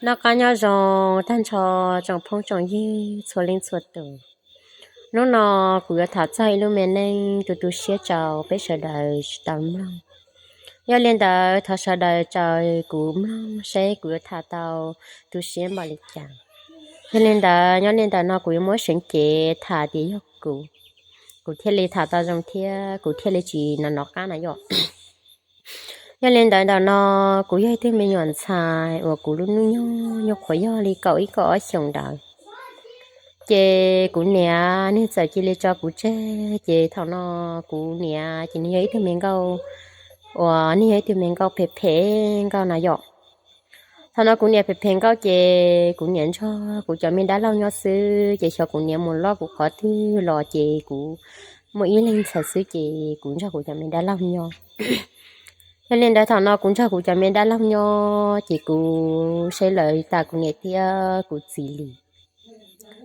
Noj qab nyob zoo tag nrho tsoom phooj tsoom ywg txhua leej txhua tus. Hnub no kuv yuav tham txog ib lub me neej tu tu siab rau peb sawv daws tsis tau mloog. Yog li ntawd thov sawv daws raws kuv mloog seb kuv yuav tham tau tu siab npaum li cas. Yog li ntawd nyob li ntawm no kuv yuav muab seev cev tham tias yog kuv, kuv thiaj li tham tau zoo thiab kuv thiaj li tsis nov nov qab na yom. Yog li ntawd ntawm no kuv yog ib tug me nyuam ntxhais uas kuv lub hnub nyoog nyuam qhuav yog li kaum ib kaum ob xyoos ntawd. Ces kuv niam nws txawm cia li tso kuv tseg, ces thaum no kuv niam ces nws yog ib tug me nkauj uas nws yog ib tug me nkauj phem phem nkauj na yom. Thaum no kuv niam phem phem nkauj ces kuv niam nrog kuv cov me dab laug nyob xwb, ces xyov kuv niam mus loj kuv qhov twg los ces kuv muaj ib leeg ntxhais xwb ces kuv nrog kuv cov me dab laug nyob. Yog li ntawd thaum no kuv nrog kuv cov me dab laug nyob ces kuv saib lawv tas kuv niam thiab kuv txiv li.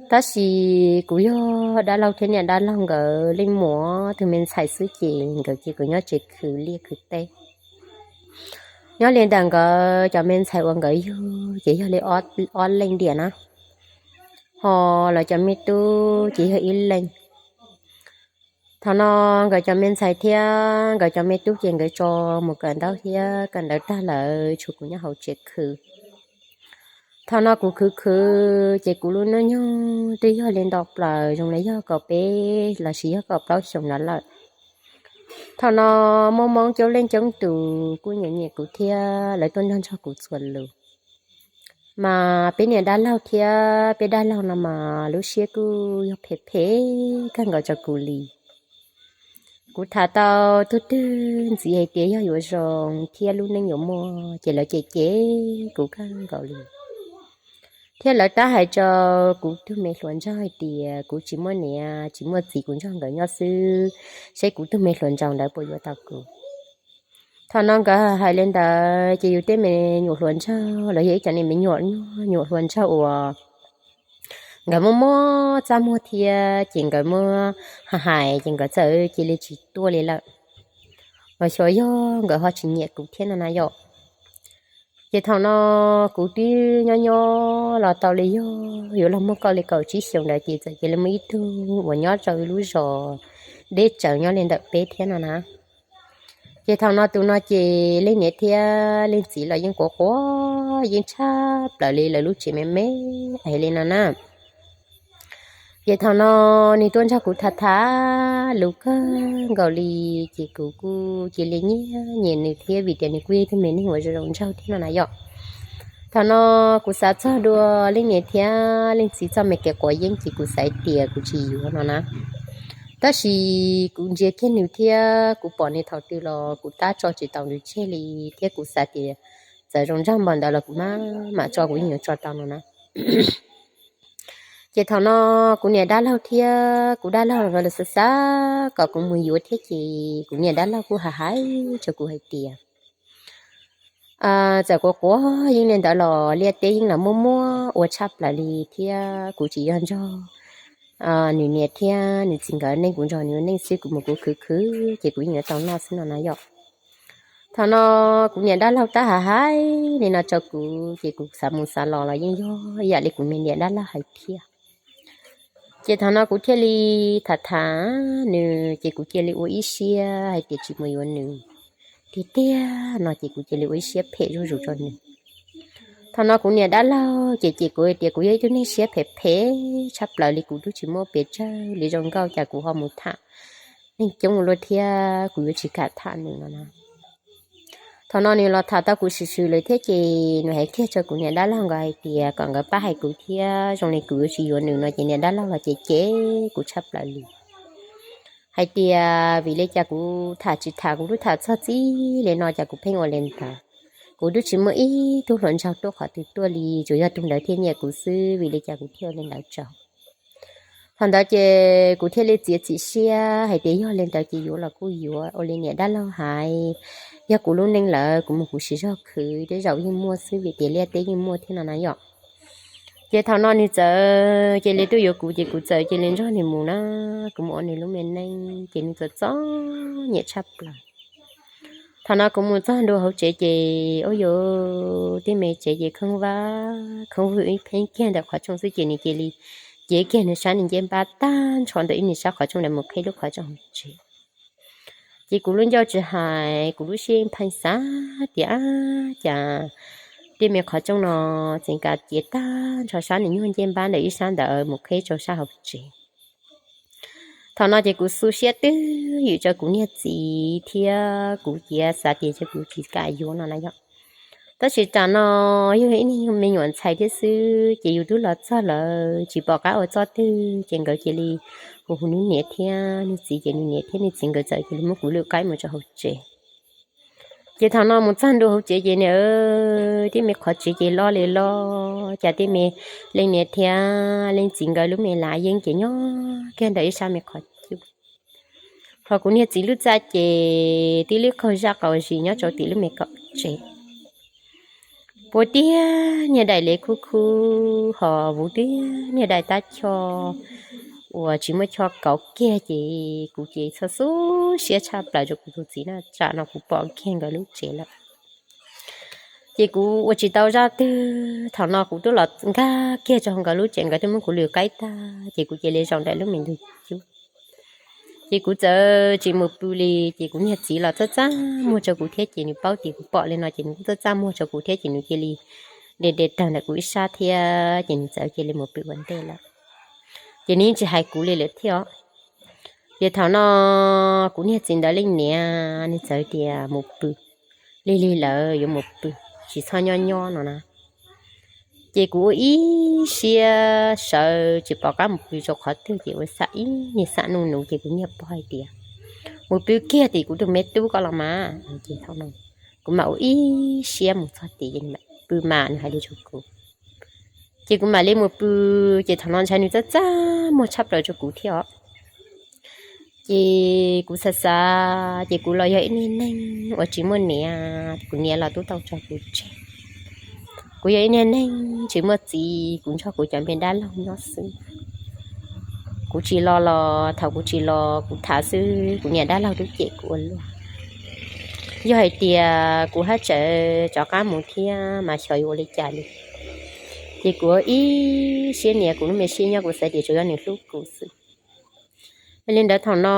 Tab sis kuv yog dab laug thiab niam dab laug nkawd leej muam tus me ntxhais xwb ces nkawd ces nkawd nyob tsev khwv liaj khwv teb. Nyob li ntawm nkawd cov me ntxhais uas nkawd yug ces yog li ob leej diam na, ho lawv cov me tub ces yog ib leeg. Thaum no nkawd cov me ntxhais thiab nkawd cov me tub ces nkawd tso mus kawm ntaub thiab kawm ntawv tag lawm tshuav kuv nyob hauv tsev khwv. Thaum no kuv khwv khwv ces kuv lub hnub nyoog twb yog li nto plaws zoo li yog kaum peb los sis yog kaum plaub xyoos ntawd lawm. Thaum no muaj Hmoob coob leej coob tus kuj nyiam nyiam kuv thiab lawv tuaj nrog nrog kuv txhua lus. Mas peb niam dab laug thiab peb dab laug no mas lub siab kuj yog phem phem kawg nkaus rau kuv li. Kuv tham tau tug twg ntxiv hais tias yog yuav zoo thiab lub neej yuav muaj ces lawv cem cem kuv kawg nkaus li. Thiab lawv tab hais rau kuv tug me hluas nraug hais tias kuv tsis muaj niam tsis muaj txiv, kuv nrog nkawd nyob xwb, seb kuv tug me hluas nraug ntawd puas yuav tau kuv. Thaum no nkawd hais li ntawd ces yus tej me nyuam hluas nraug los yog ib cov niag me nyuam nyuam hluas nraug uas nkawd muaj muaj txaj muag thiab ces nkawd muab hais hais ces nkawd txawm cia li tsis tuaj li lawm, los xyov yog nkawd ho tsis nyiam kuv thiab no na yom. Ces thaum no kuv twb nyob nyob los tau li yog yuav los muaj kaum li kaum tsib xyoos ntawd ces txawm cia li muaj ib tug uas nyob rau ib lub zos deb tsawv nyob li ntawm peb thiab no na. Ces thaum no tus no ces leej niam thiab leej txiv los yeej quav quav yeej tshaj plaws li, lawv lub tsev me me es li no na. Ces thaum no nws tuaj nrog kuv tham tham lus kawg nkaus li, ces kuv kuj cia li nyiam nyiam nws thiab vim tias nws kuj yog ib tug me neeg uas zoo zoo nraug thiab no na yom. Thaum no kuv xav txog dua leej niam thiab leej txiv txoj me kev quav yeeb ces kuv xav tias kuv tsis yuav no na. Tab sis kuv ntsia kiag nws thiab kuv pom nws thaum twg los kuv tab tso tsis tau nws tseg li, thiab kuv xav tias txawm zoo nraug npaum ntawd los kuv mam mam tso kuv yeej yuav tso tau no na. Ces thaum no kuv niam dab laug thiab kuv dab laug nkawd los xav xav kom kuv mus yuav thiab ces kuv niam dab laug kuj hais hais rau kuv hais tias txawm quav quav yeeb li ntawd los liaj teb yeej los muaj muaj ua tshaj plaws li thiab kuv tsis yog nrog nws niam thiab nws txiv nkawd neej, kuv nrog nws neej xwb, kuv mus kuv khwv khwv ces kuv yeej yuav tau noj xwb no na yom. Thaum no kuv niam dab laug tab hais hais li no rau kuv ces kuv xav mus xav los los yeej yog ib yam li kuv me niam dab laug hais thiab. Ces thaum no kuv thiaj li tham tham nws ces kuv cia li ua ib siab hais tias tsis mus yuav nws tiag tiag no ces kuv cia li ua ib siab phem zuj zus rau nws. Thaum no kuv niam dab laug ces cem kuv hais tias kuv yog ib tug neeg siab phem phem tshaj plaws li, kuv twb tsis muaj pes tsawg li zoo nkauj cas kuv ho mus tham neeg coob ua luaj thiab kuv yuav tsis kam tham nws no na. Thaum no nws los tham tau kuv swm swm lawm thiab ces nws hais kiag rau kuv niam dab laug nkawd hais tias kom nkawd pab hais kuv thiab zoo li kuv yuav tsis yuav nws no ces niam dab laug los cem cem kuv tshaj plaws li hais tias vim li cas kuv tham tsis tham, kuv twb tham txog txij li no cas kuv pheej ua li ntawd. Kuv twb tsis muaj ib tug hluas nraug tuaj qhov twg tuaj li, tsuas yog tus ntawd thiaj nyiam kuv xwb, vim li cas kuv thiaj ua li ntawd rau. Thaum ntawd ces kuv thiaj li txiav txim siab hais tias yog li ntawd ces yuav los kuj yuav, ua li niam dab laug hais, yog kuv lub neej lawm kuv mus kuv siv zog khwv tej zaum yeej muaj xwb vim tias liaj teb yeej muaj thiab no na yom. Ces thaum no nws txawm cia li tuaj yuav kuv ces kuv txawm cia li nrog nws mus na, kuv mus ua nws lub me neej ces nws txom txom nyem tshaj plaws. Thaum no kuv mus txog ntua hauv tsev ces ua yuav tej me tsev ces khoob vag khoob vwg ib pheej kiag ntawm qhov tshooj xwb ces nws cia li cev kiag nws sab nws ncej npab tag nrho ntawm ib nws sab qhov tshooj ntawd mus qhib lub qhov tshooj hauv tsev. Ces kuv lub ncauj tsis hais, kuv lub siab pheej xav tias, Ab, cas tej me qhov tshooj no tseem kam cev tag nrho sab nws nyuag ncej npab ntawm ib sab ntawd mus qhib rau sab hauv tsev. Thaum no ces kuv xu siab twb ywm rau kuv niag txiv thiab kuv cia xav tias ces kuv tsis kam yuav no na yom. Tab sis tam no yog ib niag me nyuam ntxhais thiab xwb ces yus twb los txog lawm tsis pom qab ua txoj twg ces nkawd cia li hu hu nws niam thiab nws txiv ces nws niam thiab nws txiv nkawd txawm cia li muab kuv lwm qaib mus rau hauv tsev. Ces thaum no mus txog ntua hauv tsev ces nws, tej me qhov tsev ces loj li loj, cas tej me leej niam thiab leej txiv nkawd lub me lav yeeb ces nyob kiag ntawm ib sab me qhov cub. Hos kuv niag txiv lub txaj ces tib lub qaug zaj qaug zis nyob rau tim lub me kaum tsev. Puas tiag niag daim lev khub khub hos vus tiag niag daim tab choj uas tsis muaj choj kauv kiag ces kuv ces txhawj xub siab tshaj plaws rau kuv tus txiv na, tsam no kuv pom kiag nkawd lub tsev lawm. Ces kuv ua tsis tau zaj twg, thaum no kuv twb los nkag kiag rau nkawd lub tsev, nkawd twb muab kuv lwm qaib tag ces kuv cia li zaum nraim lub me ntug cub. Ces kuv txawm tsis mus pw li, ces kuv niag txiv los txaj txaj muag rau kuv thiab ces nws paub tias kuv pom li no ces nws kuj txaj txaj muag rau kuv thiab ces nws cia li de de tawg ntawm kuv ib sab thiab ces nws txawm cia li mus pw ua ntej lawm. Ces nws yeej tsis hais kuv li lawm thiab os. Ces thaum no kuv niag txiv ntawd leej niam nws txawm tias mus pw, lig lig lawm yuav mus pw, tsis txhob nyob nyob no na. Ces kuv ua ib siab sawv tsis pom qab mus pw rau qhov twg ces ua xam ib niag xam nuj nus ces kuv niag pog hais tias, mus pw kiag tim kuv tus me tub ko los mas. Ces thaum no kuv mam ua ib siab mus txog tim ces nws mam pw mas nws hais li rau kuv. Ces kuv mam li mus pw, ces thaum no ntshai nws txaj txaj muag tshaj plaws rau kuv thiab os. Ces kuv xav xav ces kuv los yog ib niag neeg uas tsis muaj niam, kuv niam los twb tau tso kuv tseg. Kuv yog ib niag neeg tsis muaj txiv, kuv nrog kuv cov me dab laug nyob xwb. Kuv tsis los los thaum kuv tsis los kuv tham xwb kuv niam dab laug twb cem kuv ua luaj. Yog hais tias kuv haj tseem rov qab mus thiab mas xyov yuav ua li cas li. Ces kuv ib siab nias kuv lub me siab nyob kuv xav tias tsuas yog nws hlub kuv xwb. Yog li ntawd thaum no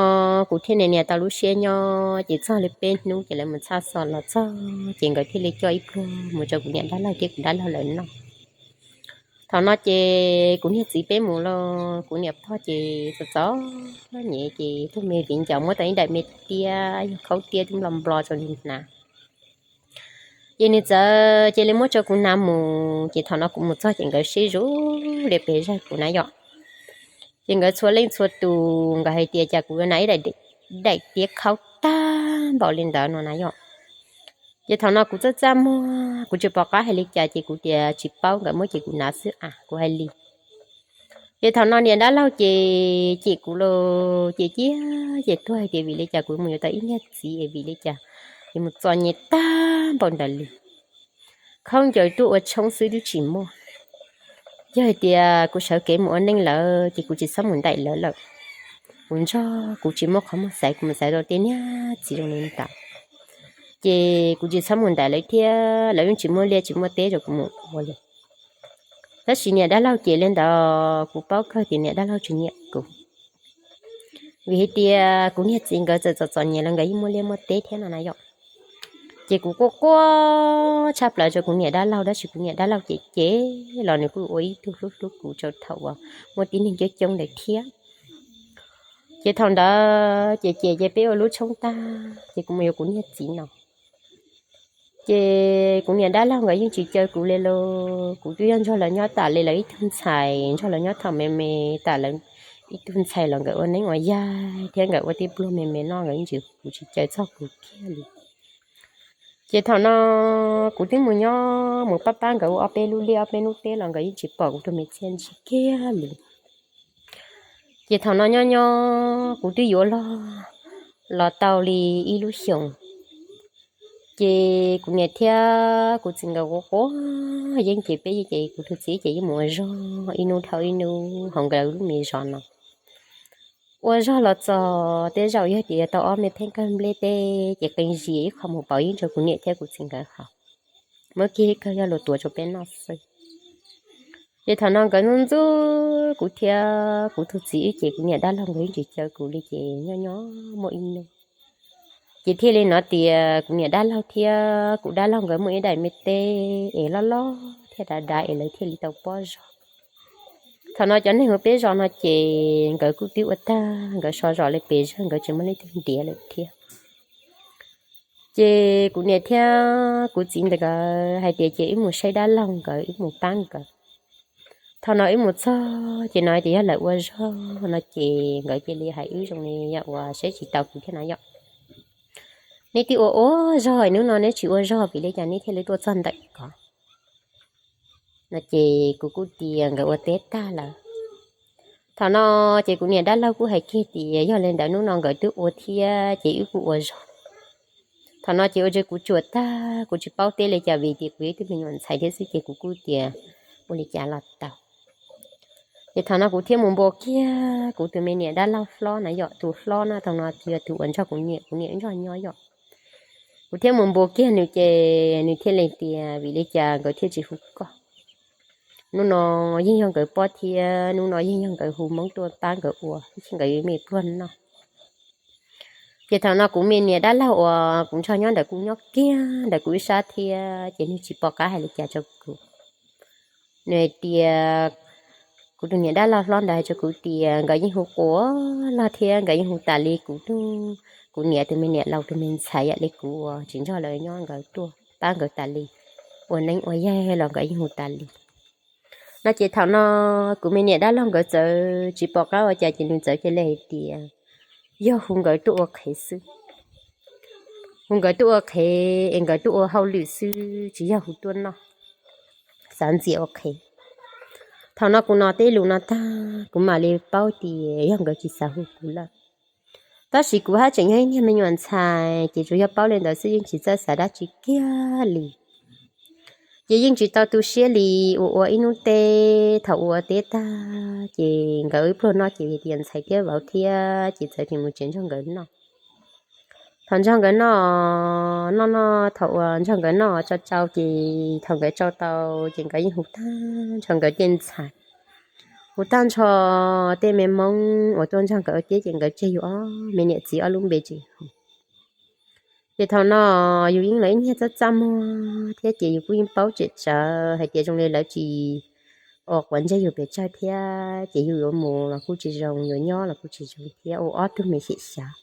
kuv thiaj nias nias tau lub siab nyob ces txog li peb hnub ces lawv mus txhaj xo los txog ces nkawd thiaj li coj ib pluag mus rau kuv niam dab laug thiab kuv dab laug lawv noj. Thaum no ces kuv niag txiv peb mus los kuv niam pog ces txom txom nyem ces tus me viv ncaus muab tau ib daim me tiab yog khaub tiab twb nplo nplo rau nws hnav. Ces nws txawm cia li muab rau kuv hnav mus ces thaum no kuv mus txog ces nkawd sib zog li pes zaj kuv na yom. Ces nkawd txhua leej txhua tus nkawd hais tias cas kuv yuav hnav ib daim tiab khaub tag npaum li ntawd no na yom. Ces thaum no kuv txaj txaj muag kuv tsis pom qab hais li cas ces kuv tias tsis paub nkawd muab ces kuv hnav xwb as kuv hais li. Ces thaum no niam dab laug ces cem kuv los ces cia ces tuag hais tias vim li cas kuv mus yuav tau ib niag txiv es vim li cas es mus txom nyem tag npaum ntawd li. Khaub ncaws tuaj ua tshoob xwb twb tsis muaj. Yog hais tias kuv sawv kev mus ua neej lawm ces kuv tsis txhob mus ntaim lawv lawm. Kuv nrog kuv tsis muaj qhov muag xaiv, kuv mus xaiv rau tej niag txiv zoo li ntawd. Ces kuv tsis txhob mus ntaim lawv thiab lawv yeej tsis muaj liaj tsis muaj teb rau kuv mus ua li. Tab sis niam dab laug ces li ntawd kuv paub kawg tias niam dab laug tsis nyiam kuv. Vim hais tias kuv niag txiv nkawd txawm txom txom nyem los nkawd yeej muaj liaj muaj teb thiab no na yom. Ces kuv quaj quaj tshaj plaws rau kuv niam dab laug tab sis kuv niam dab laug ces ces los nws kuj ua ib tug hlub hlub kuv rau thaum uas muaj tib neeg coob coob ntawd thiab. Ces thaum ntawd ces ces ces peb ua lub tshoob tag ces kuv mus yuav kuv niag txiv no. Ces kuv niam dab laug nkawd yeej tsis caw kuv li los kuv twb yog nrog lawv nyob tam li lawv ib tug ntxhais, nrog lawv nyob thaum me me tam lawv ib tug ntxhais los nkawd ua neeb ua yaig thiab nkawd ua tib pluag me me noj nkawd yeej tsis, kuv tsis caw txog kuv kiag li. Ces thaum no kuv twb mus nyob mus pab pab nkawd ua ob peb lub liaj ob peb lub teb los nkawd yeej tsis pom kuv tus me txiaj ntsig kiag li. Ces thaum no nyob nyob kuv twb yuav luag los tau li ib lub xyoos. Ces kuv niam thiab kuv txiv nkawd quav quav yeeb ces peb yeej ces kuv tus txiv ces yeej mus ua zog ib hnub dhau ib hnub hauv nkawd lub me zos no. Ua zog los txog tej zaum yog tias tau ob me pheej kawg nplej tej ces qee zis ib qho mus pauv yeeb rau kuv niam thiab kuv txiv nkawd haus, muab kiag ib kawg yog luag tuav rau peb noj xwb. Ces thaum no nkawd ntxub ntxub kuv thiab kuv tus txiv wb ces kuv niam dab laug nkawd yeej tsis caw kuv li ces nyob nyob muaj ib hnub ces thiaj li hnov tias kuv niam dab laug thiab kuv dab laug nkawd muaj ib daim me teb es loj loj thiab dav dav es lawv thiaj li tau pob zog. Thaum no cov neeg hauv peb zos no ces nkawd kuj twb ua tag, nkawd so zos li pes zog nkawd tsis muaj leej twg ntiav lawm thiab. Ces kuv niam thiab kuv txiv nkawd hais tias ces wb mus saib dab laug nkawd, wb mus pab nkawd. Thaum no wb mus txog ces no tias yog lawv ua zog no ces nkawd cia li hais wb zoo li yog uas saib tsis taus kuv thiab na yom. Nej twb ua ua zog, hnub no neb tsis ua zog vim li cas neb thiaj li tuaj txog ntawm ko? No ces kuv kuj tias nkawd ua teb tag lawm. Thaum no ces kuv niam dab laug kuj hais kiag tias yog li ntawd hnub no nkawd twb ua thiab ces wb kuj ua zog. Thaum no ces ua rau kuv tsuam tag, kuv tsis paub teb li cas vim tias kuv yog ib tug me nyuam ntxhais thiab xwb ces kuv kuj tias ua li cas los tau. Ces thaum no kuv thiaj mus npuas kiag kuv tus me niam dab laug hlob na yom, tus hlob na thaum no yog tus uas nrog kuv niam, kuv niam wb nrog nyob yom. Kuv thiaj mus npuas kiag nws ces nws thiaj li tias vim li cas nkawd thiaj tsis hu koj? Hnub no yeej yog nkawd pob thiab hnub no yeej yog nkawd hu Hmoob tuaj pab nkawd ua, nkawd yuav me pluag noj. Ces thaum no kuv me niam dab laug uas kuv nrog nyob ntawd kuj nyob kiag ntawm kuv ib sab thiab ces nws tsis pom qab hais li cas rau kuv. Nws hais tias, kuv tus niam dab laug hlob ntawd hais rau kuv tias nkawd yeej hu quas log thiab nkawd yeej hu tas li kuv tus, kuv niam tus me niam laus tus me ntxhais yam li kuv uas tsis nrog lawv nyob nkawd tuaj pab nkawd tas li, ua neeb ua yaig los nkawd yeej hu tas li. No ces thaum no kuv me niam dab laug nkawd txawm tsis pom qab ua cas ces nws txawm cia li hais tias yog hu nkawd tuaj ua qhev xwb, hu nkawd tuaj ua qhev es nkawd tuaj ua hauj lwm xwb tsis yog hu tuaj noj, xav ntxias ua qhev. Thaum no kuv hnov tej lus no tag kuv mam li paub tias yog nkawd tsis xav hu kuv lawm. Tab sis kuv haj tseem yog ib niag me nyuam ntxhais ces tsuas yog paub li ntawd xwb yeej tsis txawj xav dab tsi kiag li. Ces yeej tsis tau tu siab li, ua ua ib hnub teb, thaum ua teb tag ces nkawd wb pluag noj ces tias ntxhais thiab vauv thiab ces txawm tis mus tsev nrog nkawd noj. Thaum nrog nkawd noj, noj noj thaum uas nrog nkawd noj tsau tsau ces thaum nkawd tsau tau ces nkawd yeej hu tag nrho nkawd tej ntxhais, hu tag nrho tej me Hmoob uas tuaj nrog nkawd ua teb ces nkawd tseg yus ob me niam txiv ob lub npe tsis hu. Ces thaum no yus yeej los ib niag txaj txaj muag thiab ces yus kuj yeej paub tsem tsawv hais tias zoo li lawv tsis ua quav ntsej yus pes tsawg thiab ces yus yuav mus los kuj tsis zoo, yuav nyob los kuj tsis zoo thiab ua ob tug me xyem xyav.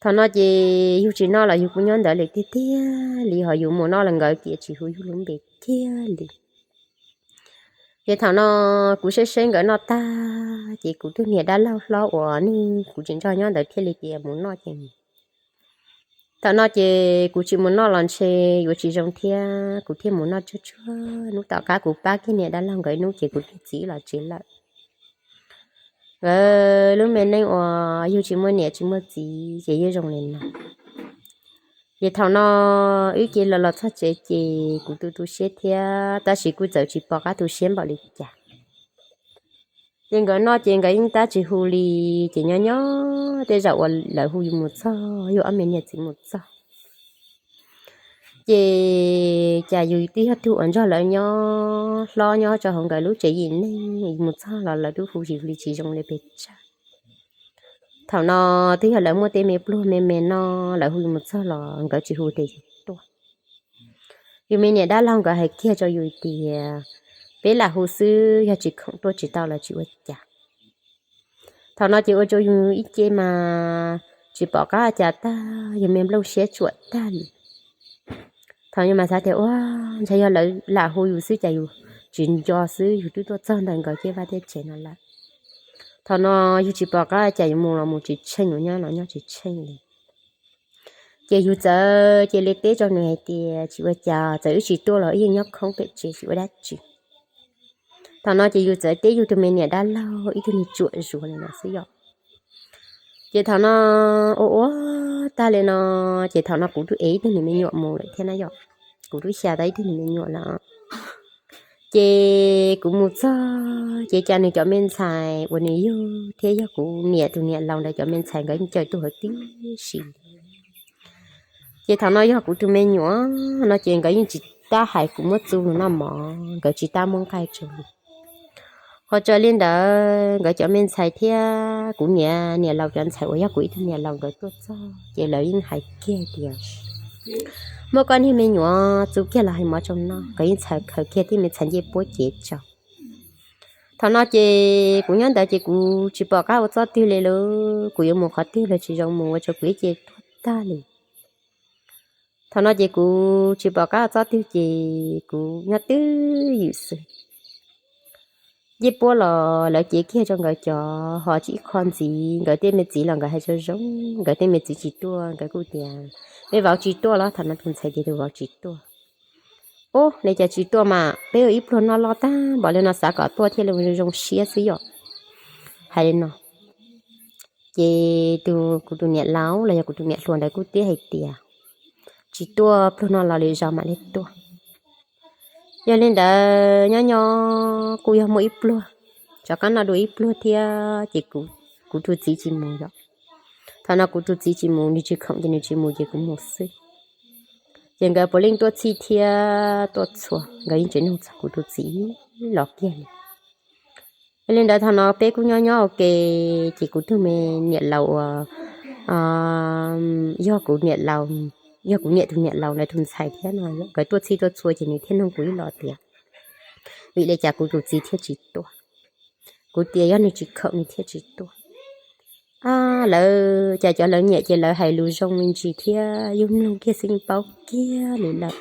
Thaum no ces yus tsis noj los yus kuj nyob ntawd li tiag tiag li, ho yus mus noj los nkawd cia tsis hu yus lub npe kiag li. Ces thaum no kuv saib saib nkawd noj tag ces kuv tus niam dab laug hlob uas nws kuv tsis nrog nyob ntawd thiaj li tias mus noj ces thaum no ces kuv tsis mus noj los ntshe yuav tsis zoo thiab kuv thiaj mus noj tsuag tsuag. Hnub tom qab kuv pab kiag niam dab laug nkawd ib hnub ces kuv thiaj txiv los tsev lawm. Nkawd lub me neej uas yus tsis muaj niam tsis muaj txiv ces yeej zoo li no. Ces thaum no wb cia li los txog tsev ces kuv tu tu siab thiab tab sis kuj txawm tsis pom qab tu siab npaum li cas. Ces nkawd noj ces nkawd yeej tab tsis hu li, ces nyob nyob tej zaum uas lawv hu yus mus txog, yus ob me niam txiv mus txog ces cas yus twb yog tug uas nrog lawv nyob hlob nyob rau hauv nkawd lub tsev yim neeg, yus mus txog los lawv twb hu yus li tsis zoo li pes tsawg. Thaum no twb yog lawv muaj tej me pluag me me no, lawv hu yus mus txog los nkawd tsis hu tias yus tuaj. Yus me niam dab laug nkawd hais kiag rau yus tias peb lam hu xwb, yog tsis khoom tuaj tsis tau los tsis ua cas. Thaum no ces ua rau yus ib ce mas tsis pom qab cas tag, yus me nplooj siab tsuam tag li. Thaum yus mas xav tias ua ntshai yog lawv lam hu yus xwb cas yus tsis nco xwb, yus twb tuaj txog ntawm nkawd tej vaj tej tsev no lawm. Thaum no yus tsis pom qab cas yus mus los mus tsis tsheej, yus nyob los nyob tsis tsheej li. Ces yus txawm cia li teb rau nws hais tias tsis ua cas, txawm wb tsis tuaj los wb yeej nyob khoob pem tsev tsis ua dab tsi. Thaum no ces yus txawm teb yus tus me niam dab laug ib tug niag tsuam zuav li no xwb yom. Ces thaum no ua ua tag li no, ces thaum no kuv twb ev ib tug niag me nyuam mus lawm thiab na yom. Kuv twb xya tau ib tug niag me nyuam lawm. Ces kuv mus txog ces cas nws cov me ntxhais uas nws yug thiab yog kuv niam tus niam laus ntawd cov me ntxhais nkawd ncaws tuaj huv tib si. Ces thaum no yog kuv tus me nyuam no ces nkawd yeej tsis tab hais kuv muab txuj lug noj mov, nkawd tsis tab muab nqaij rau. Ho txawm li ntawd nkawd cov me ntxhais thiab kuv niam niam laus cov ntxhais uas yog kuv ib tug niam laus nkawd tuaj txog ces lawv yeej hais kiag tias, muab koj niag me nyuam txu kiag los hais mov rau noj. Nkawd yeej txhais khaws kiag tej me ntxhais ncej puab cev rau. Thaum no ces kuv nyob ntawd ces kuv tsis pom qab ua txoj twg li lawm, kuv yuav mus qhov twg los tsis zoo mus ua rau kuv ib ce tuag tag li. Thaum no ces kuv tsis pom qab ua txoj twg ces kuv nyob twj ywm xwb. Ncej puab los lawv cev kiag rau nkawd cov ho tsis ib qho ntxiv, nkawd tej me txiv los nkawd hais zoo zoo, nkawd tej me txiv tsis tuaj nkawd kuj tias, peb vauv tsis tuaj los? Thaum no tus ntxhais tias tus vauv tsis tuaj. Ub, li cas tsis tuaj mas peb ua ib pluag noj loj tag npaum li no xav kom tuaj thiaj li zoo zoo siab xwb yom. Hais li no ces tus, kuv tus niam laus los yog kuv tus niam hluas ntawd kuj teb hais tias, tsis tuaj, pluag no los lwm zaus mam li tuaj. Yog li ntawd nyob nyob kuj yog muaj ib pluag, rov qab noj dua ib pluag thiab ces kuv tus txiv tsis mus yom. Thaum no kuv tus txiv tsis mus, nws tsis khoom ces nws tsis mus ces kuv mus xwb. Ces nkawd puav leej tuaj txhij thiab tuaj txhua, nkawd yeej tsis nug txog kuv tus txiv los kiag li. Yog li ntawd thaum no peb kuj nyob nyob ua ke, ces kuv tus me niam laus uas yog kuv niam laus, yog kuv niam tus niam laus ntawd tus ntxhais thiab no nkawd tuaj txhij tuaj txhua ces nws thiaj nug kuv ib los tias, vim li cas kuv tus txiv thiaj tsis tuaj? Kuv tias yog nws tsis khoom nws thiaj tsis tuaj. Ab, lawv cas cov lawv nyiam ces lawv hais lus zoo me ntsis thiab yus mloog kiag xwb yeej paub kiag li lawm.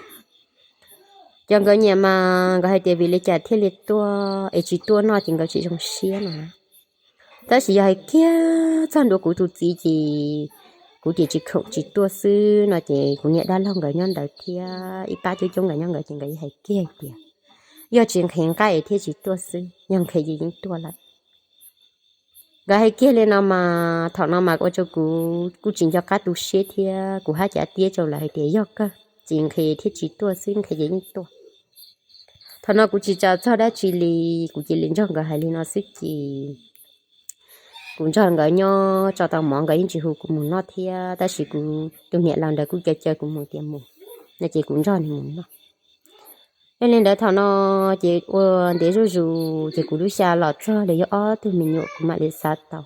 Cov nkawd nyiam mas nkawd hais tias vim li cas thiaj li tuaj es tsis tuaj noj ces nkawd tsis zoo siab no. Tab sis yog hais kiag txog ntua kuv tus txiv ces kuv tias tsis khoom tsis tuaj xwb no ces kuv niam dab laug nkawd nyob ntawd thiab ib pab coob coob nkawd nyob nkawd ces nkawd hais kiag hais tias, yog tsis nqhis nqaij es thiaj tsis tuaj xwb, yog nqhis ces yeej tuaj lawm. Nkawd hais kiag li no mas thaum no mas ua rau kuv kuj tsis nco qab tu siab thiab kuv hab cav tiab rau lawv hais tias yog kawg, tsis nqhis thiaj tsis tuaj xwb, nqhis ces yeej tuaj. Thaum no kuv tsis tsa txog dab tsi li, kuv cia li nrog nkawd hais li no xwb ces kuv nrog nkawd nyob tso tau mov nkawd yeej tsis hu kuv mus noj thiab, tab sis kuv tus niam laus ntawd kuj caw caw kuv mus tias mus no ces kuv nrog nws mus noj. Yog li ntawd thaum no ces ua ntev zuj zus ces kuv lub xya los txog li yog ob tug me nyuam kuv mam li xav tau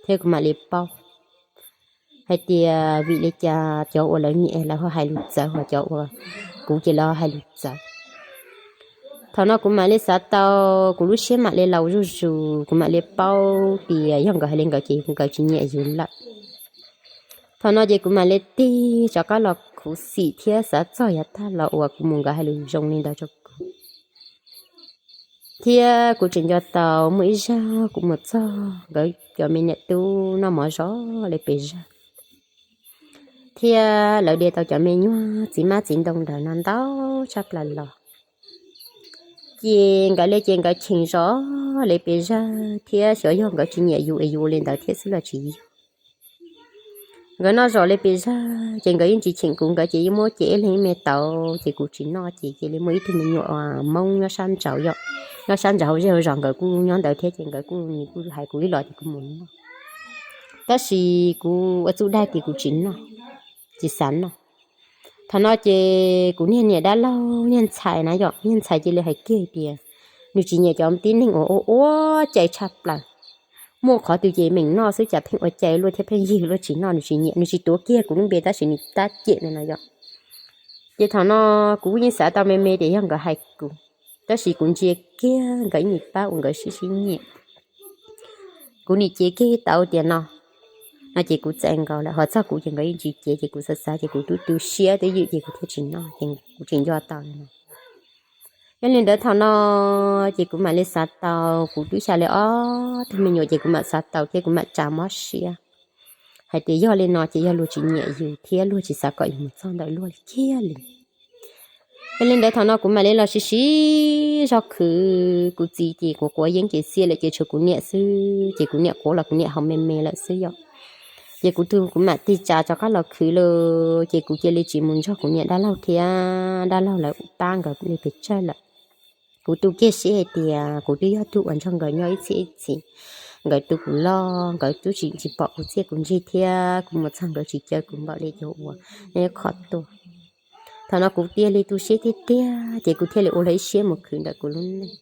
thiab kuv mam li paub hais tias vim li cas cov uas lawv nyiam lawv ho hais lus txawv, ho cov uas kuv ces lawv ho hais lus txawv. Thaum no kuv mam li xav tau, kuv lub siab mam li laus zuj zus, kuv mam li paub tias yog nkawd hais li nkawd ces nkawd tsis nyiam yus lawm. Thaum no ces kuv mam li tig rov qab los khuv xim thiab xav txog yav tag los uas kuv mus nkawd hais lus zoo li ntawd rau kuv. Thiab kuv tseem nco tau muaj ib zaug kuv mus txog nkawd cov me niam tub noj mov zov li pes zog, thiab lawv de tau cov me nyuag txiv mab txiv ntoo ntawd no ntau tshaj plaws los, ces nkawd li ces nkawd cheem zov li pes zog thiab xyov yog nkawd tsis nyiam yus es yus ua li ntawd thiab xwb los tsis yog. Nkawd noj zov li pes zog ces nkawd yeej tsis cheem kuv, nkawd ces yeej muab ces ib leeg ib me tauv ces kuv tsis noj ces cia li muaj ib tug me nyuam Hmoob nyob sab nraud yom, nyob sab nraud hauv zej hauv zos nkawd kuj nyob ntawd thiab ces nkawd kuj, nws kuj hais kuv ib los ces kuv mus noj. Tab sis kuv ua txuj dag ces kuv tsis noj, tsis xav noj. Thaum no ces kuv niag niam dab laug niag ntxhais na yom, niag ntxhais cia li hais kiag tias nws tsis nyiam cov tib neeg uas ua ua cai tshaj plaws. Muaj qhov twg ces meem noj xwb cas pheej ua cai luaj thiab pheej ywg luaj tsis noj, nws tsis nyiam, nws tsis tuav kiag kuv lub npe tab sis nws tab cem li no yom. Ces thaum no kuv yeej xav tau me me tias yog nkawd hais kuv, tab sis kuv ntsia kiag nkawd ib nyuag pab uas nkawd sib sib nyiam, kuv nim cev kiag tau tias no, no ces kuv txais nkaus lawm, ho txog kuv ces nkawd yeej tsis cev ces kuv xav xav ces kuv twb tu siab twb ywm ces kuv thiaj tsis noj ces kuv tseem nco tau li no. Yog li ntawd thaum no ces kuv mam li xav tau, kuv twb xya li ob tug me nyuam ces kuv mam xav tau thiab kuv mam tsa mob siab hais tias yog li no ces yog luag tsis nyiam yus thiab luag tsis xav kom yus mus txog ntawm luag li kiag li. Yog li ntawd thaum no kuv mam li los siv siv zog khwv, kuv txiv ces kuv quav yeeb ces xiab lawm ces tshuav kuv niam xwb ces kuv niam quav los kuv niam haus me me lawm xwb yom. Ces kuv tus kuv mam tig tsa rov qab los khwv lawm ces kuv cia li tsis mus nrog kuv niam dab laug thiab dab laug lawv pab nkawd li pes tsawg lawm. Kuv tu kiag siab hais tias kuv twb yog tug uas nrog nkawd nyob ib txhia ib txhis, nkawd tu kuv loj, nkawd twb tsis tsis pom kuv txiaj kuv ntsig thiab kuv mus txog nkawd tsis caw kuv npaum li cov uas nyob qhov tuaj. Thaum no kuv thiaj li tu siab tiag tiag ces kuv thiaj li ua lawv ib siab mus khwv ntawm kuv lub neej.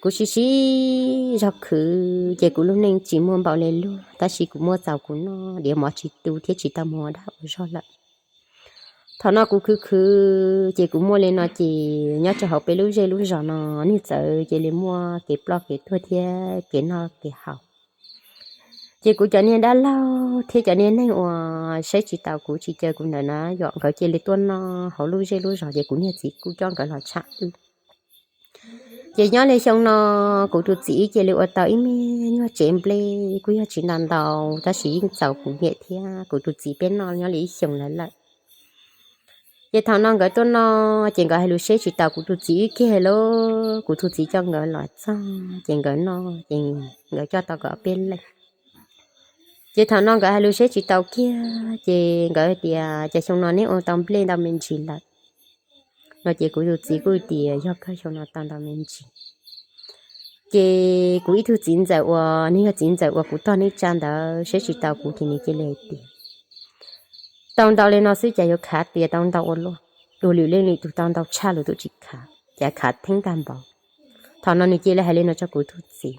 Kuv sib sib zog khwv ces kuv lub neej tsis muaj npaum li luag, tab sis kuv muaj txaus kuv noj, diav mov tsis tu thiab tsis tau mus ua dag ua zog lawm. Thaum no kuv khwv khwv ces kuv muaj li no ces nyob rau hauv peb lub zej lub zos no, nws txawm cia li muaj kev ploj kev tuag thiab kev noj kev haus. Ces kuv cov niag dab laug thiab cov niag neeg uas saib tsis taus kuv tsis caw kuv ntawd na yom, nkawd cia li tuaj noj hauv lub zej lub zos ces kuv niag txiv kuj coj nkawd los tshaj wb. Ces nyob li xyoo no kuv tus txiv wb cia li ua tau ib me nyuag tsev nplej kuj yog tsis ntau ntau, tab sis yeej txaus kuv niam thiab kuv tus txiv peb noj nyob li ib xyoos lawm lawm. Ces thaum no nkawd tuaj noj ces nkawd hais lus seb tsis taus kuv tus txiv wb kiag lawm, kuv tus txiv coj nkawd los txog ces nkawd noj ces nkawd coj tau nkawd ob peb leeg. Ces thaum no nkawd hais lus seb tsis taus kiag ces nkawd tias ces xyoo no neb ua tau nplej ntau me ntsis lawm no ces kuv tus txiv kuj tias yog kawg, xyoo no tau ntau me ntsis. Ces kuv ib tug txiv ntxawm uas nws yog txiv ntxawm uas kuv tog neej tsa ntawd seb tsis taus kuv ces nws cia li hais tias tau ntau li no xwb cas yuav khav tias tau ntau ua luaj, ua lwm leej lwm tus tau ntau tshaj luag tus tsis khav, cas khav theeb tag npaum. Thaum no nws cia li hais li no rau kuv tus txiv.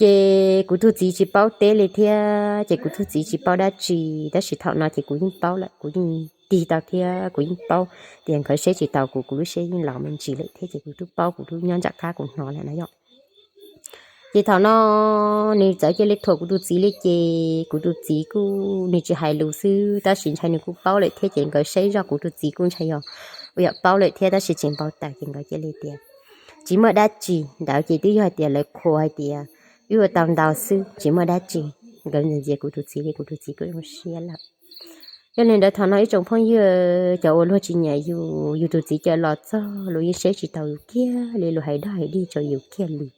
Ces kuv tus txiv tsis paub teb li thiab ces kuv tus txiv tsis paub dab tsi, tab sis thaum no ces kuv yeej paub lawm, kuv yeej tig tau thiab kuv yeej paub tias nkawd seb tsis taus kuv, kuv lub siab yeej laus me ntsis lawm thiab ces kuv twb paub, kuv twb nyob nram qab kuv hnov lawm na yom. Ces thaum no nws txawm cia li thuam kuv tus txiv li ces kuv tus txiv kuj nws tsis hais lus xwb tab sis ntshai nws kuj paub lawm thiab ces nkawd saib zoj kuv tus txiv kuj ntshai yog ua yam paub lawm thiab tab sis tseem npau taws ces nkawd cia li tias tsis muaj dab tsi ntawd ces twb yog hais tias lawv qhuas hais tias wb ua tau ntau xwb tsis muaj dab tsi. Nkawd ntxias ntxias kuv tus txiv li kuv tus txiv kuj zoo siab lawm. Yog li ntawd thaum no ib tsoom phooj ywg cov uas luag tsis nyiam yus, yus tus txiv caw los txog luag yeej saib tsis taus yus kiag li, luag hais dog hais dig rau yus kiag li.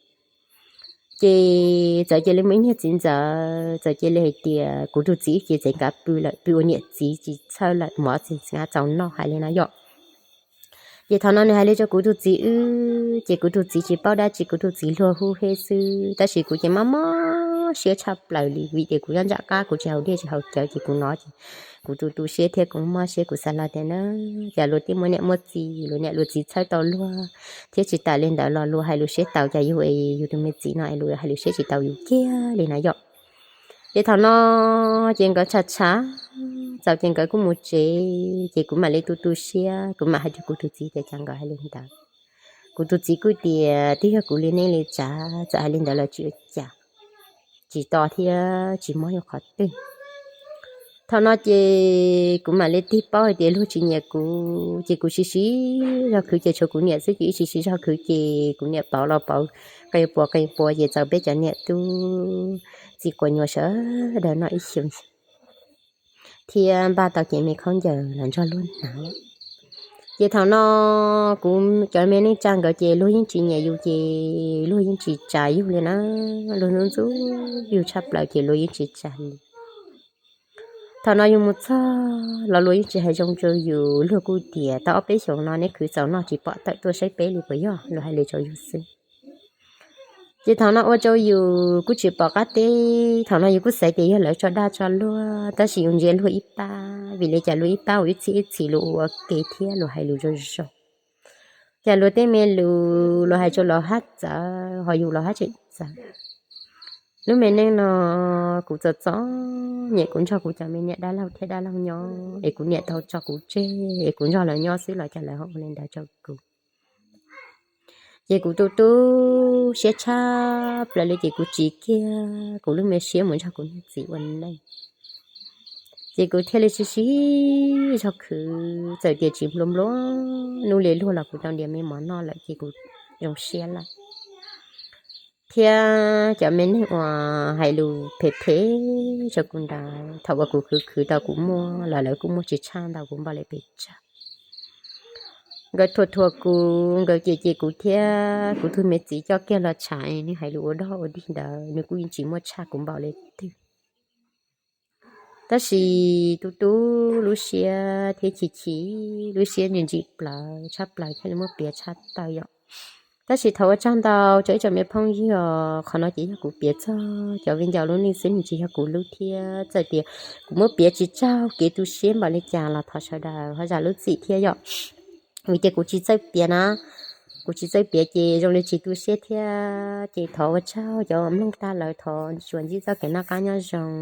Ces txawm cia li muaj ib niag txiv ntxawm txawm cia li hais tias kuv tus txiv ces txawm kav pw lawm, pw ua niam txiv tsis txhawj lawm, mov tsis txaus noj hais li no yom. Ces thaum no nws hais li rau kuv tus txiv wb ces kuv tus txiv tsis paub dab tsi, kuv tus txiv luag hu hej xwb tab sis kuv ces mob mob siab tshaj plaws li vim tias kuv nyob nram qab kuv tsis haus dej tsis haus cawv ces kuv no ces kuv tu tu siab thiab kuv mob siab, kuv xav los tias na cas luag tej muaj niam muaj txiv, luag niam luag txiv txhawj tau luag thiab tsis tas li ntawd los luag hais lus seb taus cas yus, yus tus me txiv no es luag hais lus seb tsis taus yus kiag li na yom. Ces thaum no ces nkawd tshav tshav txaus ces nkawd kuj mus tsev ces kuv mam li tu tu siab, kuv mam hais rau kuv tus txiv tias cas nkawd hais li ntawd. Kuv tus txiv kuj tias twb yog kuv li neej li tsav, txawm hais li ntawd los tsis ua cas, tsis to thiab tsis mob yus qhov twg. Thaum no ces kuv mam li tig paub hais tias luag tsis nyiam kuv ces kuv sib sib zog khwv ces tshuav kuv niam xwb ces ib sib sib zog khwv ces kuv niam pauv los pauv qee puas qee puas ces txaus peb cov niam tub txiv quas nyuam sawv daws noj ib xyoos thiab npaj tau cev me khaub ncaws los nrog luag hnav. Ces thaum no kuv cov me neej tsa nkawd ces luag yeej tsis nyiam yus ces luag yeej tsis tsa yus li na, luag ntxub ntxub yus tshaj plaws ces luag yeej tsis tsa li. Thaum no yus mus txog los luag yeej tsis hais zoo rau yus, luag kuj tias tau ob peb xyoos no neb khwv txaus noj tsis pom tawm tuaj saib peb li puas yog, luag hais li rau yus xwb. Ces thaum no ua rau yus kuj tsis pom qab teb, thaum no yus kuj xav tias yog lawv tso dag tso luag tab sis yus ntsia luag ib pab vim li cas luag ib pab ua ib txhis ib txhis luag ua ua ke thiab luag hais lus zoo zoo. Cas luag tej me lus luag hais rau los haj txawv ho yus los haj tseem txawv. Lub me neej no kuv txom txom nyem kuv nrog kuv cov me niam dab laug thiab dab laug nyob es kuv niam tau tso kuv tseg es kuv nrog lawv nyob xwb los cas lawv ho ua li ntawd rau kuv. Ces kuv tu tu siab tshaj plaws li ces kuv tsiv kiag kuv lub me siab mus nrog kuv niag txiv ua neej. Ces kuv thiaj li sib sib zog khwv, txawm tias tsis nplua nplua nuj li luag los kuv tau ntiav me mov noj lawm ces kuv zoo siab lawm. Thiab cov me neeg uas hais lus phem phem rau kuv ntawd thaum uas kuv khwv khwv tau kuv muaj los lawv kuj muaj tsis tshaj ntau kuv npaum li pes tsawg. Nkawd thuam thuam kuv, nkawd cem cem kuv thiab kuv tus me txiv coj kiag los tshav, nws hais lus ua dog ua dig ntawd nws kuj yeej tsis muaj tshaj kuv npaum li twg. Tab sis tu tu lub siab thiab chim chim lub siab ntsim ntsim plaws tshaj plaws thiaj li muab piav tshaj tawm yom. Tab sis thov ua tsaug ntau rau ib tsoom me phooj ywg os, qhov no ces yog kuv piav txog cov viv ncaus lub neej xwb, nws tsis yog kuv lub thiab. Txawm tias kuv muab piav tsis raug kev tu siab npaum li cas los thov sawv daws ho zam lub txim thiab yom. Vim tias kuv tsis txawj piav na, kuv tsis txawj piav ces zoo li tsis tu siab thiab. Ces thov ua tsaug cov mloog tag lawm, thov tsuas ntsib txoj kev noj qab nyob zoo.